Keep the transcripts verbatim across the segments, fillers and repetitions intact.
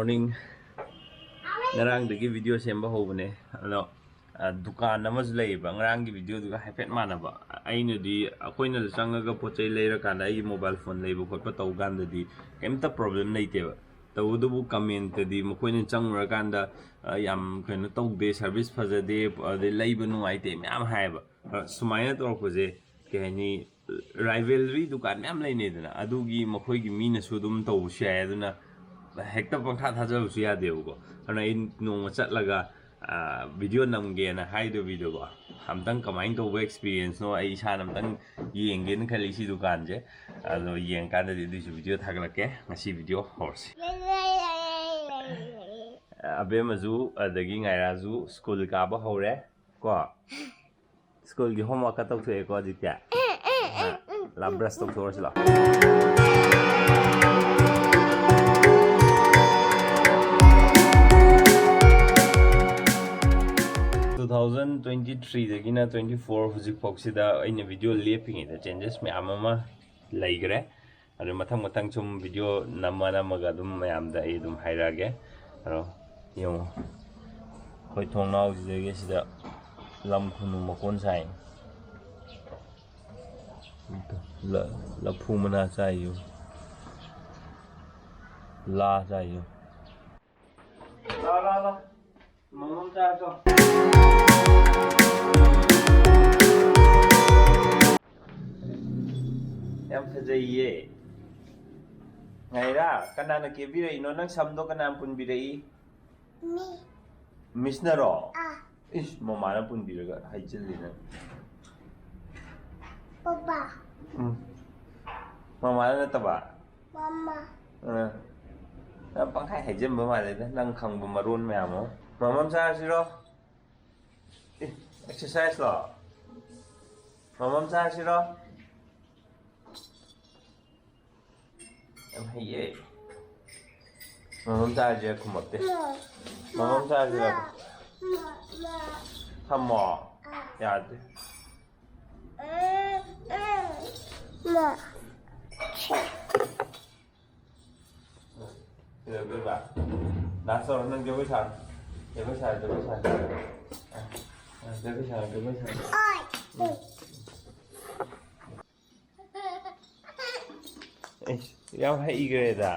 Morning. ꯉꯔꯥꯡꯗꯒꯤ video ꯁꯦꯝꯕ ꯍꯧꯕꯅꯦ꯫ ꯑꯗꯣ, ꯑ, ꯗꯨꯀꯥꯟ ꯑꯃꯁꯨ ꯂꯩꯌꯦꯕ, ꯉꯔꯥꯡꯒꯤ ꯚꯤꯗꯤꯑꯣꯗꯨꯒ ꯍꯥꯏꯐꯦꯠ ꯃꯥꯟꯅꯕ꯫ ꯑꯩꯅꯗꯤ ꯑꯩꯈꯣꯏꯅ ꯆꯪꯉꯒ ꯄꯣꯠ ꯆꯩ ꯂꯩꯔꯀꯥꯟꯗ, ꯑꯩꯒꯤ ꯃꯣꯕꯥꯏꯜ ꯐꯣꯟ ꯂꯩꯕ ꯈꯣꯠꯄ ꯇꯧꯕ ꯀꯥꯟꯗꯗꯤ ꯀꯩꯝꯇ ꯄ꯭ꯔꯣꯕ꯭ꯂꯦꯝ ꯂꯩꯇꯦꯕ꯫ ꯇꯧꯕꯇꯕꯨ ꯀꯃꯦꯟꯇꯗꯤ ꯃꯈꯣꯏꯅ ꯆꯪꯉꯨꯔꯀꯥꯟꯗ, ꯑ, ꯌꯥꯝ ꯀꯩꯅꯣ ꯇꯧꯗꯦ, ꯁꯥꯔꯚꯤꯁ ꯐꯖꯗꯦ, ꯑꯗꯩ ꯂꯩꯕ ꯅꯨꯡꯉꯥꯏꯇꯦ ꯃꯌꯥꯝ ꯍꯥꯏꯌꯦꯕ꯫ ꯑ, ꯁꯨꯃꯥꯏꯅ ꯇꯧꯔꯛꯄꯁꯦ, ꯀꯩ ꯍꯥꯏꯅꯤ, ꯔꯥꯏꯚꯦꯜꯔꯤ ꯗꯨꯀꯥꯟ ꯃꯌꯥꯝ ꯂꯩꯅꯩꯗꯅ, ꯑꯗꯨꯒꯤ ꯃꯈꯣꯏꯒꯤ ꯃꯤꯅꯁꯨ ꯑꯗꯨꯝ ꯇꯧꯕꯁꯨ ꯌꯥꯏ꯫ ꯑꯗꯨꯅ ꯍꯦꯛꯇ ꯄꯪꯊꯥ ꯊꯥꯖꯕꯁꯨ ꯌꯥꯗꯦꯕꯀꯣ꯫ ꯑꯗꯨꯅ ꯑꯩ ꯅꯣꯡꯃ ꯆꯠꯂꯒ, ꯑ, ꯚꯤꯗꯤꯑꯣ ꯅꯝꯒꯦꯅ ꯍꯥꯏꯗꯣ ꯚꯤꯗꯤꯑꯣꯀꯣ, ꯑꯝꯇꯪ ꯀꯃꯥꯏꯅ ꯇꯧꯕ ꯑꯦꯛꯁꯄꯤꯔꯤꯌꯦꯟꯁꯅꯣ ꯑꯩ ꯏꯁꯥꯅ ꯑꯝꯇꯪ ꯌꯦꯡꯒꯦꯅ ꯈꯜꯂꯤ ꯁꯤ ꯗꯨꯀꯥꯟꯁꯦ꯫ ꯑꯗꯣ ꯌꯦꯡꯀꯥꯟꯗꯗꯤ ꯑꯗꯨꯏꯁꯨ ꯚꯤꯗꯤꯑꯣ ꯊꯥꯒꯠꯂꯛꯀꯦ꯫ ꯉꯁꯤ ꯚꯤꯗꯤꯑꯣ ꯍꯧꯔꯁꯤ꯫ ꯑꯕꯦꯝꯃꯁꯨ ꯑꯗꯒꯤ ꯉꯥꯏꯔꯥꯁꯨ ꯁ꯭ꯀꯨꯜ ꯀꯥꯕ ꯍꯧꯔꯦ ꯀꯣ꯫ ꯁ꯭ꯀꯨꯜꯒꯤ ꯍꯣꯝꯋꯥꯔꯛꯀ ꯇꯧꯊꯣꯛꯑꯦꯀꯣ ꯍꯧꯖꯤꯛꯇꯤ꯫ ꯂꯥ, ꯕ꯭ꯔꯁ ꯇꯧꯊꯣꯛꯑꯁꯤ ꯂꯥ꯫ Two thousand twenty three ꯗꯒꯤꯅ twenty four ꯍꯧꯖꯤꯛ ꯐꯥꯎꯁꯤꯗ ꯑꯩꯅ ꯚꯤꯗꯤꯑꯣ ꯂꯦꯞꯄꯤꯉꯩꯗ ꯆꯦꯟꯖꯦꯁ ꯃꯌꯥꯝ ꯑꯃ ꯂꯩꯈ꯭ꯔꯦ꯫ ꯑꯗꯨ ꯃꯊꯪ ꯃꯊꯪ ꯁꯨꯝ ꯚꯤꯗꯤꯑꯣ ꯅꯝꯃ ꯅꯝꯃꯒ ꯑꯗꯨꯝ ꯃꯌꯥꯝꯗ ꯑꯩ ꯑꯗꯨꯝ ꯍꯥꯏꯔꯛꯑꯒꯦ꯫ ꯑꯗꯣ ꯌꯦꯡꯉꯣ, ꯑꯩꯈꯣꯏ ꯊꯣꯡꯅꯥꯎꯁꯤꯗꯒꯤ ꯁꯤꯗ ꯂꯝ ꯈꯨꯅꯨ ꯃꯀꯣꯟ ꯁꯥꯏ꯫ ꯂ-, ꯂꯐꯨ ꯃꯅꯥ ꯆꯥꯏꯌꯨ꯫ ꯂꯥ ꯆꯥꯏꯌꯨ꯫ ꯂꯥ, ꯂꯥ, ꯂꯥ꯫ ꯃꯃꯝ ꯆꯥꯔꯁꯨ꯫ ꯌꯥꯝ ꯐꯖꯩꯌꯦ꯫ ꯉꯥꯏꯔꯥ, ꯀꯅꯥꯅ ꯀꯦꯕꯤꯔꯛꯏꯅꯣ? ꯅꯪ ꯁꯝꯗꯣ ꯀꯅꯥꯅ ꯄꯨꯟꯕꯤꯔꯛꯏ? ꯃꯤ꯫ ꯃꯤꯁꯅꯔꯣ? ꯑꯥ꯫ ꯏꯁ, ꯃꯃꯥꯅ ꯄꯨꯟꯕꯤꯔꯒ ꯍꯥꯏꯖꯤꯜꯂꯤ ꯅꯪ꯫ ꯄꯄꯥ꯫ ꯎꯝ꯫ ꯃꯃꯥꯅ ꯅꯠꯇꯕ? ꯃꯃꯥ꯫ ꯑ꯫ ꯅꯪ ꯄꯪꯈꯥꯏ ꯍꯥꯏꯖꯤꯟꯕ ꯃꯥꯜꯂꯦꯗ, ꯅꯪ ꯈꯪꯕ ꯃꯔꯣꯟ ꯃꯌꯥꯝ ꯑꯃ꯫ ꯃꯃꯝ ꯆꯥꯔꯁꯤꯔꯣ? ꯑꯦ, ꯑꯦꯛꯁꯔꯁꯥꯏꯁꯂꯣ? ꯃꯃꯝ ꯆꯥꯔꯁꯤꯔꯣ? ꯌꯥꯝ ꯍꯩꯌꯦ꯫ ꯃꯃꯝ ꯆꯥꯔꯁꯤꯔ ꯈꯨꯝꯃꯛꯇꯦ꯫ ꯃꯃꯝ ꯆꯥꯔꯁꯤꯔ? ꯊꯝꯃꯣ꯫ ꯌꯥꯗꯦ꯫ ꯃꯥ꯫ ꯀꯩꯗꯧꯗꯣꯏꯕ? ꯗꯥꯟꯁ ꯇꯧꯔꯣ, ꯅꯪ ꯖꯒꯣꯏ ꯁꯥꯔꯣ꯫ ꯖꯒꯣꯏ ꯁꯥꯔꯣ, ꯖꯒꯣꯏ ꯁꯥꯔꯣ꯫ ꯑ, ꯑ, ꯖꯒꯣꯏ ꯁꯥꯔꯣ, ꯖꯒꯣꯏ ꯁꯥꯔꯣ꯫ ꯑꯩꯁ, ꯌꯥꯝ ꯍꯩꯈ꯭ꯔꯦꯗ꯫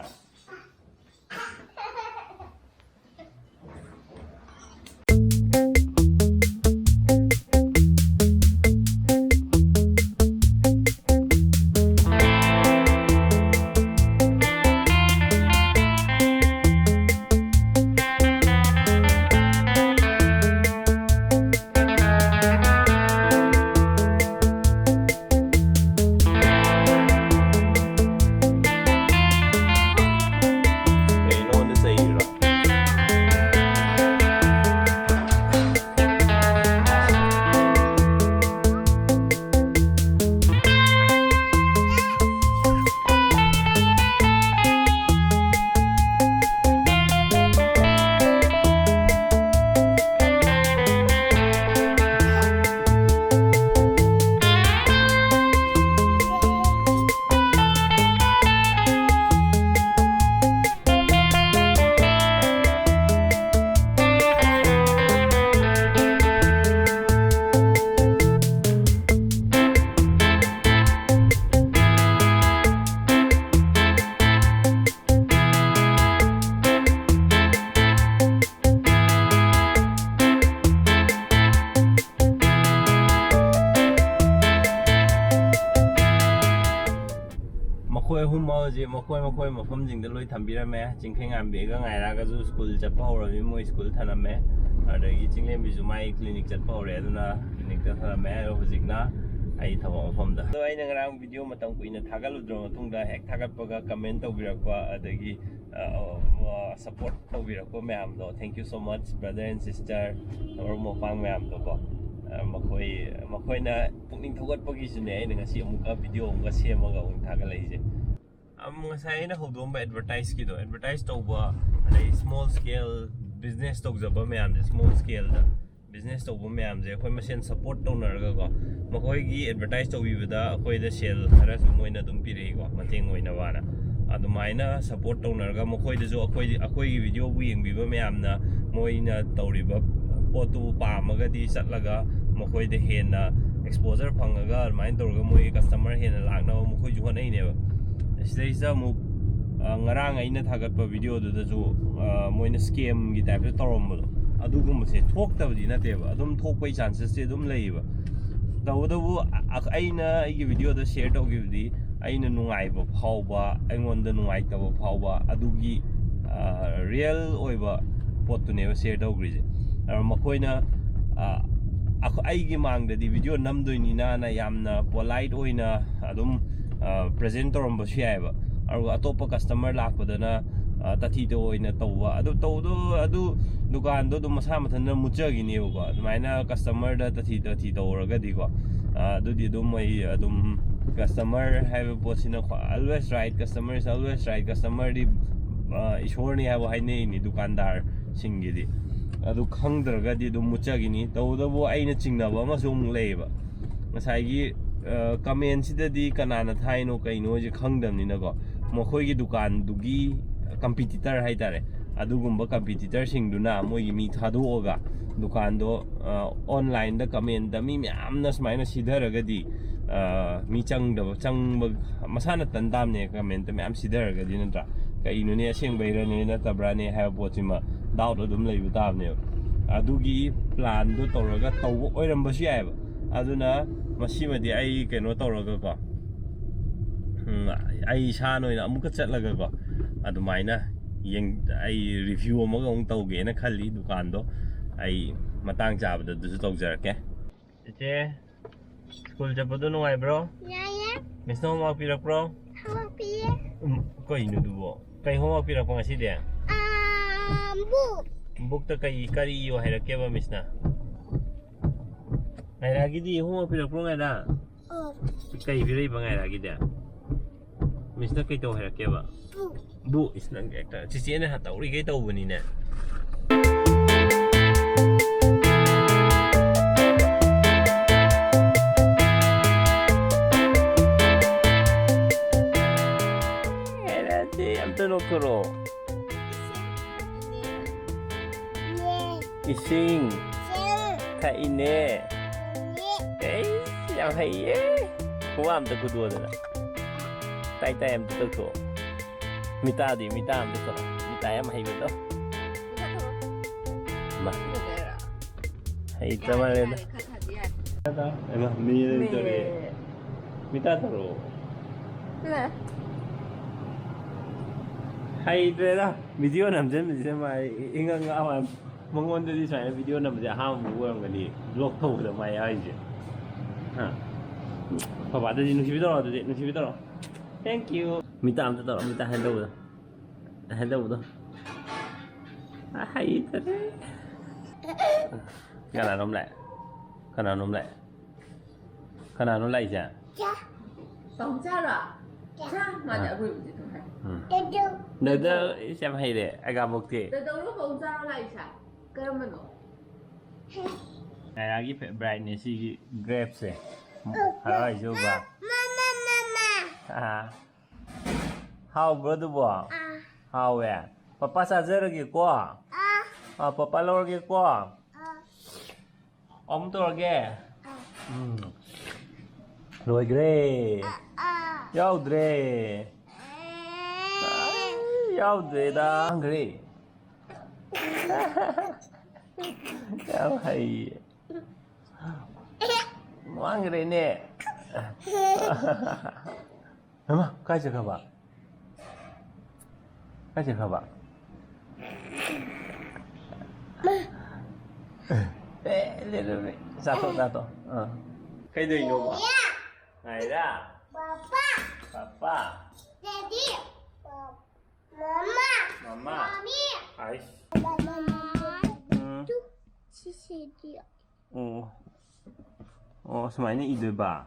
ꯀꯩꯅꯣ, ꯅꯉꯣꯟꯗ ꯆꯩꯔꯤꯔꯣ? ꯃꯈꯣꯏ ꯑꯍꯨꯝ ꯍꯧꯖꯤꯛ ꯃꯈꯣꯏ ꯃꯈꯣꯏ ꯃꯐꯝꯁꯤꯡꯗ ꯂꯣꯏ ꯊꯝꯕꯤꯔꯝꯃꯦ꯫ ꯆꯤꯡꯈꯩꯉꯥꯟꯕꯤꯒ ꯉꯥꯏꯔꯛꯑꯒꯁꯨ ꯁ꯭ꯀꯨꯜ ꯆꯠꯄ ꯍꯧꯔꯕꯅꯤ, ꯃꯣꯏ ꯁ꯭ꯀꯨꯜ ꯊꯅꯝꯃꯦ꯫ ꯑꯗꯒꯤ ꯆꯤꯡꯂꯦꯝꯕꯤꯁꯨ ꯃꯥꯏ ꯀ꯭ꯂꯤꯅꯤꯛ ꯆꯠꯄ ꯍꯧꯔꯦ, ꯑꯗꯨꯅ ꯀ꯭ꯂꯤꯅꯤꯛꯇ ꯊꯅꯝꯃꯦ꯫ ꯑꯗꯣ ꯍꯧꯖꯤꯛꯅ ꯑꯩ ꯊꯕꯛ ꯃꯐꯝꯗ꯫ ꯑꯗꯣ ꯑꯩꯅ ꯉꯔꯥꯡ ꯚꯤꯗꯤꯑꯣ ꯃꯇꯝ ꯀꯨꯏꯅ ꯊꯥꯒꯠꯂꯨꯗ꯭ꯔ ꯃꯇꯨꯡꯗ ꯍꯦꯛ ꯊꯥꯒꯠꯄꯒ ꯀꯃꯦꯟ ꯇꯧꯕꯤꯔꯛꯄ, ꯑꯗꯒꯤ ꯁꯞꯄꯣꯔꯠ ꯇꯧꯕꯤꯔꯛꯄ ꯃꯌꯥꯝꯗꯣ, thank you so much brother and sister, ꯃꯔꯨꯞ ꯃꯄꯥꯡ ꯃꯌꯥꯝꯗꯣꯀꯣ꯫ ꯑ, ꯃꯈꯣꯏ, ꯃꯈꯣꯏꯅ ꯄꯨꯛꯅꯤꯡ ꯊꯧꯒꯠꯄꯒꯤꯁꯨꯅꯦ ꯑꯩꯅ ꯉꯁꯤ ꯑꯃꯨꯛꯀ ꯚꯤꯗꯤꯑꯣ ꯑꯃꯨꯛꯀ ꯁꯦꯝꯃꯒ ꯑꯃꯨꯛ ꯊꯥꯒꯠꯂꯛꯏꯁꯦ꯫ ꯑꯝ, ꯉꯁꯥꯏ ꯑꯩꯅ ꯍꯧꯗꯣꯛꯑꯝꯕ ꯑꯦꯗꯚꯔꯇꯥꯏꯁꯀꯤꯗꯣ, ꯑꯦꯗꯚꯔꯇꯥꯏꯁ ꯇꯧꯕ, ꯑꯗꯩ ꯁ꯭ꯃꯣꯜ ꯁ꯭ꯀꯦꯜ ꯕꯤꯖꯤꯅꯦꯁ ꯇꯧꯖꯕ ꯃꯌꯥꯝꯁꯦ, ꯁ꯭ꯃꯣꯜ ꯁ꯭ꯀꯦꯜꯗ ꯕꯤꯖꯤꯅꯦꯁ ꯇꯧꯕ ꯃꯌꯥꯝꯁꯦ ꯑꯩꯈꯣꯏ ꯃꯁꯦꯟ ꯁꯞꯄꯣꯔꯠ ꯇꯧꯅꯔꯒꯀꯣ, ꯃꯈꯣꯏꯒꯤ ꯑꯦꯗꯚꯔꯇꯥꯏꯁ ꯇꯧꯕꯤꯕꯗ ꯑꯩꯈꯣꯏꯗ ꯁꯦꯜ ꯈꯔꯁꯨ ꯃꯣꯏꯅ ꯑꯗꯨꯝ ꯄꯤꯔꯛꯏꯀꯣ, ꯃꯇꯦꯡ ꯑꯣꯏꯅꯕꯅ꯫ ꯑꯗꯨꯃꯥꯏꯅ ꯁꯞꯄꯣꯔꯠ ꯇꯧꯅꯔꯒ ꯃꯈꯣꯏꯗꯁꯨ ꯑꯩꯈꯣꯏ ꯑꯩꯈꯣꯏꯒꯤ ꯚꯤꯗꯤꯑꯣꯕꯨ ꯌꯦꯡꯕꯤꯕ ꯃꯌꯥꯝꯅ ꯃꯣꯏꯅ ꯇꯧꯔꯤꯕ ꯄꯣꯠꯇꯨꯕꯨ ꯄꯥꯝꯃꯒꯗꯤ ꯆꯠꯂꯒ ꯃꯈꯣꯏꯗ ꯍꯦꯟꯅ ꯑꯦꯛꯁꯄꯣꯖꯔ ꯐꯪꯉꯒ ꯑꯗꯨꯃꯥꯏꯅ ꯇꯧꯔꯒ ꯃꯣꯏꯒꯤ ꯀꯁꯇꯃꯔ ꯍꯦꯟꯅ ꯂꯥꯛꯅꯕ ꯃꯈꯣꯏꯁꯨ ꯍꯣꯠꯅꯩꯅꯦꯕ꯫ ꯁꯤꯗꯩꯁꯤꯗ ꯑꯃꯨꯛ ꯑ, ꯉꯔꯥꯡ ꯑꯩꯅ ꯊꯥꯒꯠꯄ ꯚꯤꯗꯤꯑꯣꯗꯨꯗꯁꯨ ꯑ, ꯃꯣꯏꯅ ꯁ꯭ꯀꯦꯝꯒꯤ ꯇꯥꯏꯞꯇ ꯇꯧꯔꯝꯕꯗꯣ ꯑꯗꯨꯒꯨꯝꯕꯁꯦ ꯊꯣꯛꯇꯕꯗꯤ ꯅꯠꯇꯦꯕ, ꯑꯗꯨꯝ ꯊꯣꯛꯄꯩ ꯆꯥꯟꯁꯦꯁꯇꯤ ꯑꯗꯨꯝ ꯂꯩꯌꯦꯕ꯫ ꯇꯧꯕꯇꯕꯨ ꯑ- ꯑꯩꯅ ꯑꯩꯒꯤ ꯚꯤꯗꯤꯑꯣꯗ ꯁꯤꯌꯔ ꯇꯧꯈꯤꯕꯗꯤ ꯑꯩꯅ ꯅꯨꯡꯉꯥꯏꯕ ꯐꯥꯎꯕ, ꯑꯩꯉꯣꯟꯗ ꯅꯨꯡꯉꯥꯏꯇꯕ ꯐꯥꯎꯕ ꯑꯗꯨꯒꯤ ꯔꯤꯌꯦꯜ ꯑꯣꯏꯕ ꯄꯣꯠꯇꯨꯅꯦꯕ ꯁꯤꯌꯔ ꯇꯧꯈ꯭ꯔꯤꯁꯦ꯫ ꯑꯗꯣ ꯃꯈꯣꯏꯅ ꯑ, ꯑꯩꯈꯣ- ꯑꯩꯒꯤ ꯃꯥꯡꯗꯗꯤ ꯚꯤꯗꯤꯑꯣ ꯅꯝꯗꯣꯏꯅꯤꯅꯅ ꯌꯥꯝꯅ ꯄꯣꯂꯥꯏꯠ ꯑꯣꯏꯅ ꯑꯗꯨꯝ ꯄ꯭ꯔꯖꯦꯟ ꯇꯧꯔꯝꯕꯁꯨ ꯌꯥꯏꯑꯕ꯫ ꯑꯗꯨꯒ ꯑꯇꯣꯞꯄ ꯀꯁꯇꯃꯔ ꯂꯥꯛꯄꯗꯅ ꯑ, ꯇꯥꯊꯤ ꯇꯧ ꯑꯣꯏꯅ ꯇꯧꯕ꯫ ꯑꯗꯨ ꯇꯧꯗꯣ ꯑꯗꯨ ꯗꯨꯀꯥꯟꯗꯣ ꯑꯗꯨꯝ ꯃꯁꯥ ꯃꯊꯟꯇ ꯃꯨꯠꯆꯈꯤꯅꯦꯕꯀꯣ, ꯑꯗꯨꯃꯥꯏꯅ ꯀꯁꯇꯃꯔꯗ ꯇꯥꯊꯤ ꯇꯥꯊꯤ ꯇꯧꯔꯒꯗꯤꯀꯣ꯫ ꯑ, ꯑꯗꯨꯗꯤ ꯑꯗꯨꯝ ꯑꯩ ꯑꯗꯨꯝ ꯀꯁꯇꯃꯔ ꯍꯥꯏꯕ ꯄꯣꯠꯁꯤꯅ always right, customer is always right, ꯀꯁꯇꯃꯔꯗꯤ ꯑ, ꯏꯁꯣꯔꯅꯤ ꯍꯥꯏꯕ ꯍꯥꯏꯅꯩꯅꯤ ꯗꯨꯀꯥꯟꯗꯥꯔꯁꯤꯡꯒꯤꯗꯤ꯫ ꯑꯗꯨ ꯈꯪꯗ꯭ꯔꯒꯗꯤ ꯑꯗꯨꯝ ꯃꯨꯠꯆꯈꯤꯅꯤ꯫ ꯇꯧꯕꯇꯕꯨ ꯑꯩꯅ ꯆꯤꯡꯅꯕ ꯑꯃꯁꯨ ꯑꯃꯨꯛ ꯂꯩꯌꯦꯕ꯫ ꯉꯁꯥꯏꯒꯤ ꯀꯃꯦꯟꯁꯤꯗꯗꯤ ꯀꯅꯥꯅ ꯊꯥꯏꯅꯣ ꯀꯩꯅꯣꯁꯦ ꯈꯪꯗꯕꯅꯤꯅꯀꯣ, ꯃꯈꯣꯏꯒꯤ ꯗꯨꯀꯥꯟꯗꯨꯒꯤ ꯀꯝꯄꯤꯇꯤꯇꯔ ꯍꯥꯏꯇꯥꯔꯦ, ꯑꯗꯨꯒꯨꯝꯕ ꯀꯝꯄꯤꯇꯤꯇꯔꯁꯤꯡꯗꯨꯅ ꯃꯣꯏꯒꯤ ꯃꯤ ꯊꯥꯗꯣꯛꯑꯒ ꯗꯨꯀꯥꯟꯗꯣ ꯑꯣꯟꯂꯥꯏꯟꯗ ꯀꯃꯦꯟꯗ ꯃꯤ ꯃꯌꯥꯝꯅ ꯁꯨꯃꯥꯏꯅ ꯁꯤꯊꯔꯒꯗꯤ ꯑ, ꯃꯤ ꯆꯪꯗꯕ ꯆꯪꯕ ꯃꯁꯥꯅ ꯇꯟ ꯇꯥꯕꯅꯦ꯫ ꯀꯃꯦꯟꯇ ꯃꯌꯥꯝ ꯁꯤꯊꯔꯒꯗꯤ ꯅꯠꯇ꯭ꯔꯥ? ꯀꯩꯅꯣꯅꯦ, ꯑꯁꯦꯡꯕꯩꯔꯅꯦ ꯅꯠꯇꯕ꯭ꯔꯥꯅꯦ ꯍꯥꯏꯕ ꯄꯣꯠꯁꯤꯃ ꯗꯥꯎꯠ ꯑꯗꯨꯝ ꯂꯩꯕ ꯇꯥꯕꯅꯦꯕ꯫ ꯑꯗꯨꯒꯤ ꯄ꯭ꯂꯥꯟꯗꯣ ꯇꯧꯔꯒ ꯇꯧꯕ ꯑꯣꯏꯔꯝꯕꯁꯨ ꯌꯥꯏꯑꯕ꯫ ꯑꯗꯨꯅ ꯃꯁꯤꯃꯗꯤ ꯑꯩ ꯀꯩꯅꯣ ꯇꯧꯔꯒꯀꯣ, ꯎꯝ, ꯑꯩ ꯏꯁꯥꯅ ꯑꯣꯏꯅ ꯑꯃꯨꯛꯀ ꯆꯠꯂꯒꯀꯣ, ꯑꯗꯨꯃꯥꯏꯅ ꯌꯦꯡ- ꯑꯩ ꯔꯤꯚ꯭ꯌꯨ ꯑꯃꯒ ꯑꯃꯨꯛ ꯇꯧꯒꯦꯅ ꯈꯜꯂꯤ ꯗꯨꯀꯥꯟꯗꯣ꯫ ꯑꯩ ꯃꯇꯥꯡ ꯆꯥꯕꯗ ꯑꯗꯨꯁꯨ ꯇꯧꯖꯔꯛꯀꯦ꯫ ꯏꯆꯦ, ꯁ꯭ꯀꯨꯜ ꯆꯠꯄꯗꯣ ꯅꯨꯡꯉꯥꯏꯕ꯭ꯔꯣ? ꯌꯥꯏꯌꯦ꯫ ꯃꯤꯁꯅ ꯍꯣꯝꯋꯥꯔꯛ ꯄꯤꯔꯛꯄ꯭ꯔꯣ? ꯍꯣꯝꯋꯥꯔꯛ ꯄꯤꯌꯦ꯫ ꯎꯝ, ꯀꯩꯅꯣ ꯑꯗꯨꯕꯣ? ꯀꯩ ꯍꯣꯝꯋꯥꯔꯛ ꯄꯤꯔꯛꯄ ꯉꯁꯤꯗꯤ? ꯑꯥ, ꯕꯨꯛ꯫ ꯕꯨꯛꯇ ꯀꯩ, ꯀꯔꯤ ꯏꯌꯣ ꯍꯥꯏꯔꯛꯀꯦꯕ ꯃꯤꯁꯅ? ꯉꯥꯏꯔꯥꯒꯤꯗꯤ ꯍꯣꯝꯋꯥꯔꯛ ꯄꯤꯔꯛꯄ꯭ꯔꯣ, ꯉꯥꯏꯔꯥ? ꯑꯣ꯫ ꯀꯩ ꯄꯤꯔꯛꯏꯕ ꯉꯥꯏꯔꯥꯒꯤꯗꯤ? ꯃꯤꯁꯅ ꯀꯩ ꯇꯧ ꯍꯥꯏꯔꯛꯀꯦꯕ? ꯕꯨꯛ꯫ ꯕꯨ, ꯏꯁ, ꯅꯪ ꯍꯦꯛꯇ ꯆꯤꯆꯦꯅ ꯇꯧꯔꯤꯈꯩ ꯇꯧꯕꯅꯤꯅꯦ꯫ ꯇꯧꯔꯣ꯫ ꯏꯁꯤꯡ ꯊꯛꯏꯅꯦ꯫ ꯑꯩ ꯌꯥꯝ ꯍꯩꯌꯦ꯫ ꯈꯨꯕꯥꯛ ꯑꯝꯇ ꯈꯨꯗꯣꯛꯑꯣꯗꯅ꯫ ꯇꯥꯏ ꯇꯥꯏ ꯑꯝꯇ ꯇꯧꯊꯣꯛꯑꯣ꯫ ꯃꯤꯇꯥꯗꯤ, ꯃꯤꯇꯥ ꯑꯝꯇ ꯇꯧꯔꯣ꯫ ꯃꯤꯇꯥ ꯌꯥꯝ ꯍꯩꯕꯗꯣ꯫ ꯃꯥ꯫ ꯍꯩꯇ꯭ꯔ ꯃꯥꯜꯂꯦꯗ꯫ ꯍꯩꯃꯥ, ꯃꯤ ꯇꯧꯔꯦ꯫ ꯃꯤꯇꯥ ꯇꯧꯔꯣ꯫ ꯍꯩꯇ꯭ꯔꯦꯗ꯫ ꯚꯤꯗꯤꯑꯣ ꯅꯝꯖꯟꯕꯁꯤꯗ ꯃꯥ ꯏꯉꯛ ꯉꯛꯑ ꯃꯥꯜꯂꯦ꯫ ꯃꯉꯣꯟꯗꯗꯤ ꯁꯨꯃꯥꯏꯅ ꯚꯤꯗꯤꯑꯣ ꯅꯝꯕꯁꯦ ꯑꯍꯥꯟꯕ ꯑꯣꯏꯔꯝꯒꯅꯤ, ꯕ꯭ꯂꯣꯛ ꯇꯧꯕꯗ ꯃꯥ ꯌꯥꯎꯔꯤꯁꯦ꯫ ꯍꯥ? ꯄꯄꯥꯗꯗꯤ ꯅꯨꯡꯁꯤꯕꯤ ꯇꯧꯔꯣ ꯑꯗꯨꯗꯤ, ꯅꯨꯡꯁꯤꯕꯤ ꯇꯧꯔꯣ꯫ Thank you꯫ ꯃꯤꯇꯥ ꯑꯝꯇ ꯇꯧꯔꯣ, ꯃꯤꯇꯥ ꯍꯦꯟ ꯇꯧꯕꯗꯣ꯫ ꯍꯦꯟ ꯇꯧꯕꯗꯣ꯫ ꯑ, ꯍꯩꯇꯔꯦ꯫ ꯀꯅꯥꯅꯣꯝ ꯂꯥꯛꯑꯦ? ꯀꯅꯥꯅꯣꯝ ꯂꯥꯛꯑꯦ? ꯀꯅꯥꯅꯣ ꯂꯥꯛꯏꯁꯦ? ꯄꯥꯎꯆꯥꯔꯣ? ꯆꯥ, ꯃꯥꯗꯤ ꯑꯥ꯫ ꯑꯔꯣꯏꯕꯗꯤ ꯑꯗꯨꯝ ꯍꯥꯏ꯫ ꯎꯝ꯫ ꯗꯗꯥ, ꯏꯁ, ꯌꯥꯝ ꯍꯩꯔꯦ, ꯑꯩꯒꯥꯕꯣꯛꯇꯤ꯫ ꯗꯗꯧꯔꯣ ꯄꯥꯎꯆꯥꯔꯣ ꯂꯥꯛꯏꯁꯦ? ꯀꯔꯝꯕꯅꯣ? ꯅꯥꯏꯔꯥꯒꯤ ꯐꯦꯚꯣꯔꯥꯏꯠꯅꯦ ꯁꯤꯒꯤ ꯒ꯭ꯔꯦꯞꯁꯦ꯫ ꯍꯔꯥꯎ ꯍꯧꯕ꯫ ꯑꯥ꯫ ꯍꯥꯎꯕ꯭ꯔꯣ ꯑꯗꯨꯕꯣ? ꯑꯥ꯫ ꯍꯥꯎꯋꯦ꯫ ꯄꯄꯥ ꯆꯥꯖꯔꯒꯦꯀꯣ? ꯑꯥ꯫ ꯑꯥ, ꯄꯄꯥ ꯂꯧꯔꯒꯦꯀꯣ? ꯑꯥ꯫ ꯑꯃꯨꯛ ꯇꯧꯔꯒꯦ? ꯑꯥ꯫ ꯎꯝ꯫ ꯂꯣꯏꯈ꯭ꯔꯦ꯫ ꯑꯥ, ꯑꯥ꯫ ꯌꯥꯎꯗ꯭ꯔꯦ꯫ ꯑꯥ꯫ ꯑꯥ, ꯌꯥꯎꯗ꯭ꯔꯦꯗ꯫ ꯃꯥꯡꯈ꯭ꯔꯦ꯫ ꯌꯥꯝ ꯍꯩꯌꯦ꯫ ꯃꯥꯡꯈ꯭ꯔꯦꯅꯦ꯫ ꯍꯩꯃꯥ, ꯀꯥꯏ ꯆꯠꯈ꯭ꯔꯕ? ꯀꯥꯏ ꯆꯠꯈ꯭ꯔꯕ? ꯑꯦ, ꯂꯦ, ꯂꯦ, ꯂꯦ꯫ ꯆꯥꯊꯣꯛ, ꯆꯥꯊꯣꯛ꯫ ꯑꯥ꯫ ꯀꯩꯗꯧꯔꯤꯅꯣꯕ? ꯉꯥꯏꯔꯥ? ꯄꯄꯥ꯫ ꯄꯄꯥ꯫ ꯗꯦꯗꯤ꯫ ꯃꯃꯥ꯫ ꯃꯃꯥ꯫ ꯃꯃꯤ꯫ ꯑꯥꯏꯁ꯫ ꯃꯃꯥ꯫ ꯎꯝ꯫ ꯇꯨ꯫ ꯁꯤꯁꯤꯗꯤ꯫ ꯑꯣ꯫ ꯑꯣ, ꯁꯨꯃꯥꯏꯅ ꯏꯗꯣꯏꯕ?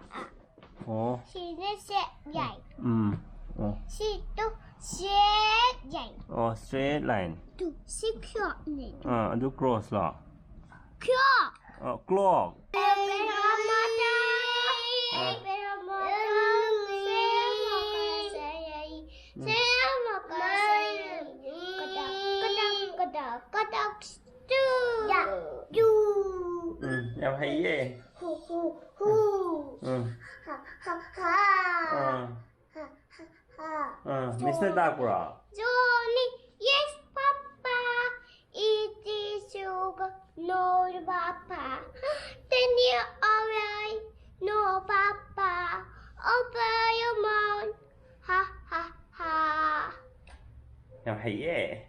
ꯑꯣ꯫ ꯁꯤꯅ ꯁꯦꯠ ꯌꯥꯏ꯫ ꯎꯝ꯫ ꯑꯣ꯫ ꯁꯤ ꯇꯨ ꯁꯦꯠ ꯌꯥꯏ꯫ ꯑꯣ, straight line꯫ ꯇꯨ ꯁꯤ ꯈ꯭ꯌꯣꯠꯅꯦ꯫ ꯑꯥ, ꯑꯗꯨ cross ꯂꯣ? ꯈ꯭ꯌꯣꯠ꯫ ꯑꯣ, clock꯫ ꯑꯥ꯫ ꯌꯥꯝ ꯍꯩꯌꯦ꯫ Who, who, who? Um. Ha, ha, ha. Ah. Ha, ha, ha. Ah, ꯃꯤꯁꯅ ꯇꯥꯛꯄ꯭ꯔꯣ? Johnny, yes, Papa. It is sugar, no, Papa. Then you alright, no, Papa. Open your mouth. Ha, ha, ha. ꯌꯥꯝ ꯍꯩꯌꯦ꯫